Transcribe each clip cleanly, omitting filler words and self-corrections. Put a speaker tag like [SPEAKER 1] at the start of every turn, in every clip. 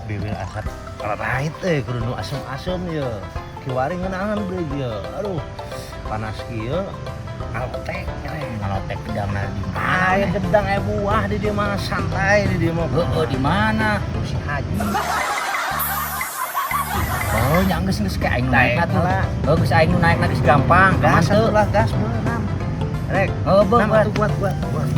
[SPEAKER 1] Bibir asap rait eh, kudu nu asem-asem ye. Kiwari ngeunaheun beuh ye. Aduh, panas kieu. Ngalotek eh.
[SPEAKER 2] Ngalotek gedangna di mana?
[SPEAKER 1] Aya gedang, aya buah di dieu mah, santai di dieu mah.
[SPEAKER 2] Heeh, di mana?
[SPEAKER 1] Si Haji.
[SPEAKER 2] Oh, nya geus geus ke aing nu naik
[SPEAKER 1] Naik
[SPEAKER 2] tuh.
[SPEAKER 1] lah.
[SPEAKER 2] Heuh, geus aing nu naik geus gampang. Aman
[SPEAKER 1] Gas
[SPEAKER 2] teu?
[SPEAKER 1] atuh lah, gas beunam. Rek,
[SPEAKER 2] Heuh, beuh,
[SPEAKER 1] nam
[SPEAKER 2] buat.
[SPEAKER 1] atuh, buat buat buat.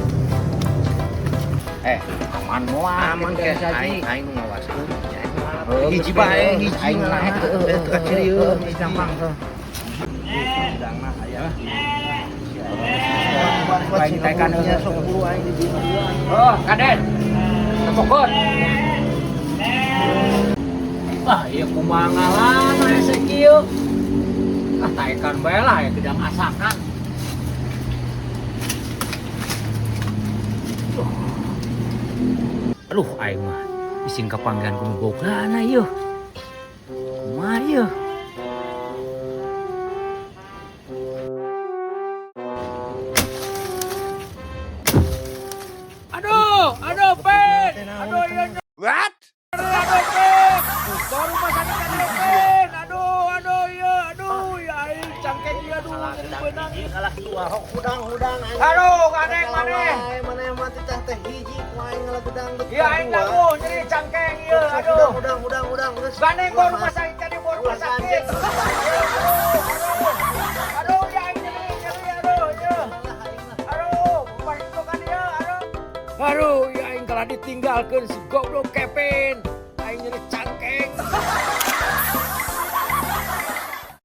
[SPEAKER 2] Eh, aman moal
[SPEAKER 1] Aman
[SPEAKER 2] gitu
[SPEAKER 1] ke
[SPEAKER 2] si Haji.
[SPEAKER 1] Aing aing nu ngawaskeun. Ya, aing nu ngalap.
[SPEAKER 2] Heuh,
[SPEAKER 1] Hiji
[SPEAKER 2] geus
[SPEAKER 1] bae,
[SPEAKER 2] geus
[SPEAKER 1] hiji
[SPEAKER 2] aing nu naik.
[SPEAKER 1] ngaranna.
[SPEAKER 2] Heuh,
[SPEAKER 1] Eh,
[SPEAKER 2] heuh,
[SPEAKER 1] teu kacirieu,
[SPEAKER 2] heuh,
[SPEAKER 1] hiji.
[SPEAKER 2] Gampang tuh.
[SPEAKER 1] Gedangna aya.
[SPEAKER 2] Aing taekan
[SPEAKER 1] nya
[SPEAKER 2] heuh.
[SPEAKER 1] Sok buru aing di dieu.
[SPEAKER 2] Oh, Kaden. Tepokon. Ah, ieu kumaha ngalana hese kieu. Ah, taekan bae lah ya gedang asakan. Aduh, aing mah isin kapanggihan ku nu bogana ieu. Kumaha ieu? Aduh, aduh, Pin. Aduh, iya.
[SPEAKER 1] What?
[SPEAKER 2] Aduh, Pin. Baru rumah sakit, aduh, Pin. Aduh, aduh, iya, aduh, ya aing cangkeng ieu, aduh, jadi beunang.
[SPEAKER 1] Kalah dua hok hudang-hudang aing.
[SPEAKER 2] Aduh, ngadeng maneh.
[SPEAKER 1] Maneh mah titah teh hiji ku aing ngalah gedang bet.
[SPEAKER 2] Iya, aing dangu jadi cangkeng ieu, aduh.
[SPEAKER 1] Hudang hudang hudang geus.
[SPEAKER 2] Gandeng bawa rumah sakit, jadi bawa rumah
[SPEAKER 1] Ulah
[SPEAKER 2] sakit.
[SPEAKER 1] ganjeng.
[SPEAKER 2] Aduh, aduh, ya aing nyeri, nyeri, aduh, iya. Aduh, rumah itu kan dia, aduh. Aduh, ya aing kalah ditinggalkeun si goblok Kevin. Aing nyeri cangkeng.